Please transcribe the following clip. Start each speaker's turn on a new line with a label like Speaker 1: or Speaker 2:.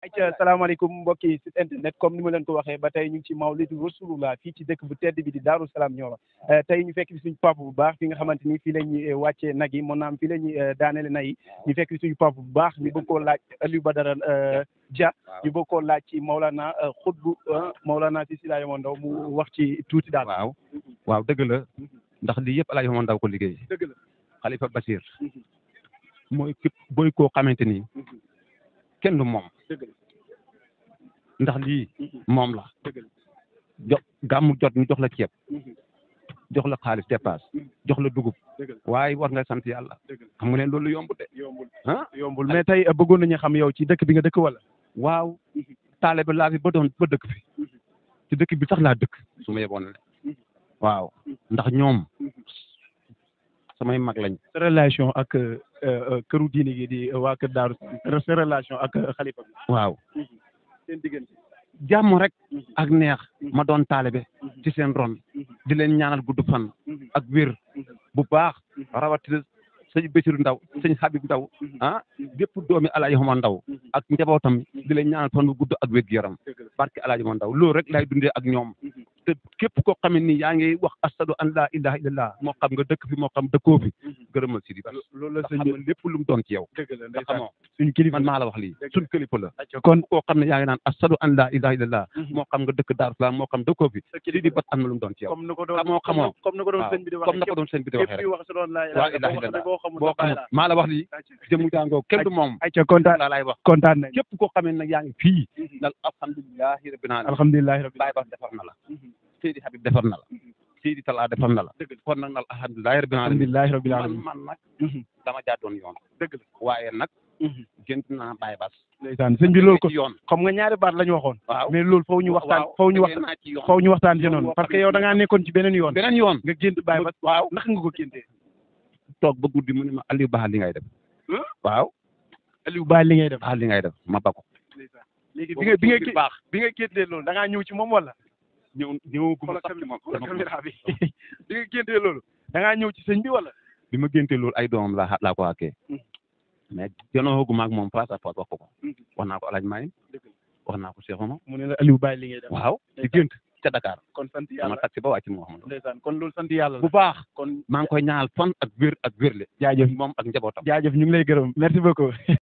Speaker 1: ayca salaamaaleykum mbokki site internet comme ni ma leen ko waxee ba tey ñu ngi ci Mawlidu Rasulullah fii ci dëkk bu tedd bi di Daaru Salaam Nioro tey ñu fekk fi suñu papa bu baax fi nga xamante ni fii la ñuy wàccee nag yi mën naa am fii la ñuy daanele nag yi ñu fekk fi suñu papa bu baax ñu bëgg koo laaj Aliou Badara Dia ñu bëgg koo laaj ci Maulana xutbu Maulana si Sila Yoma Ndaw mu wax ci tuuti daal.
Speaker 2: waaw dëgg la ndax lii yëpp El Hadj Yoma Ndaw ko liggéey.
Speaker 1: dëgg la
Speaker 2: Khalifa Bassir mooy képp booy koo xamante ni kenn du moom.
Speaker 1: dëgg la
Speaker 2: ndax lii moom la.
Speaker 1: dëgg la
Speaker 2: jox gàmmu jot ñu jox la ceeb. jox la xaalis dépasse jox la dugub. waaye war nga sant yàlla. xam nga ne loolu yombul de.
Speaker 1: yombul mais tey bëggoon nañu xam yow ci dëkk bi nga dëkk wala.
Speaker 2: waaw taale ba laa fi ba doon ba dëkk fi ci dëkk bi sax laa dëkk su ma yeboon ne waaw ndax ñoom samay mag lañ.
Speaker 1: sa relation ak këru diine gi di waa Kër Daaru sa relation ak xalifa bi.
Speaker 2: waaw
Speaker 1: seen diggante.
Speaker 2: jàmm rek ak neex ma doon taalibe ci seen ron di leen ñaanal gudd fan ak wér bu baax rawatina sëñ Bassirou Ndaw sëñ Habib Ndaw bépp doomi El Hadj Yoma Ndaw ak njabootam di leen ñaanal fan bu gudd ak wér gu yaram barke El Hadj Yoma Ndaw loolu rek lay dundee ak ñoom te képp koo xam ne nii yaa ngi wax ashadu an laa ilaha illallah moo xam nga dëkk fi moo xam dëkkoo fi gërëmal Sidi Bass
Speaker 1: loolu la
Speaker 2: xam nga lépp lu mu doon ci yow nga xamoo
Speaker 1: suñu kilifa
Speaker 2: man maa la wax lii suñ kilifa la
Speaker 1: kon
Speaker 2: koo xam ne yaa ngi naan ashadu an laa ilaha illallah moo xam nga dëkk Daaru Salaam moo xam dëkkoo fi Sidi Bass am na lu mu doon ci yow xamoo
Speaker 1: comme na ko doon sëñ bi di waxee
Speaker 2: comme na ko doon sëñ bi di waxee rek
Speaker 1: waaw ilaha illallah
Speaker 2: boo xamul maa la wax lii jëmu jàngoo kenn du moom
Speaker 1: ayca kontaan
Speaker 2: laa lay wax
Speaker 1: kontaan nañ
Speaker 2: képp koo xam ne nag yaa ngi fii nal alhamdulilahi rabbil alamin
Speaker 1: alhamdulilahi rabbil
Speaker 2: Baye Bass defar na la Seydi Habib defar na la Seydi Talla defar na la kon nag nal alhamdulilahi rabbil alamin
Speaker 1: alhamdulilahi rabbil alamin
Speaker 2: man nag dama jaadoon yoon
Speaker 1: dëgg la
Speaker 2: waaye nag gént naa Baye Bass
Speaker 1: ndeysaan sëñ bi loolu ko
Speaker 2: yoon
Speaker 1: xam nga ñaari baat la ñu waxoon
Speaker 2: waaw
Speaker 1: mais loolu faw ñu waxtaan faw ñu waxtaan ci noonu parce que yow da ngaa nekkoon ci beneen yoon nga gént Baye Bass
Speaker 2: waaw
Speaker 1: naka nga ko géntee
Speaker 2: toog ba guddi mu ne ma Aliou baax li ngay def waaw
Speaker 1: Aliou baax li ngay def
Speaker 2: baax li ngay def ma ba ko
Speaker 1: léegi bi nga géntee loolu da ngaa ñëw ci moom wala
Speaker 2: ñëwaguma sax ci moom
Speaker 1: caméra bi bi nga géntee loolu da ngaa ñëw ci sëñ bi wala
Speaker 2: bi ma géntee loolu ay doomam laa ko àkkee mais janooguma ak moom face à face wax ko wax naa ko El Hadj Maye wax naa ko Cheikh Omar
Speaker 1: mu ne la Aliou bàyyi li ngay def
Speaker 2: waaw di gént ca Dakar
Speaker 1: kon sant yàlla
Speaker 2: ma taxi ba wàcc mu wax ma
Speaker 1: ndeysaan kon loolu sant yàlla
Speaker 2: bu baax
Speaker 1: kon
Speaker 2: maa ngi koy ñaanal fan ak wér ak wérle
Speaker 1: jaajëf
Speaker 2: moom ak njabootam
Speaker 1: jaajëf ñu ngi lay gërëm merci beaucoup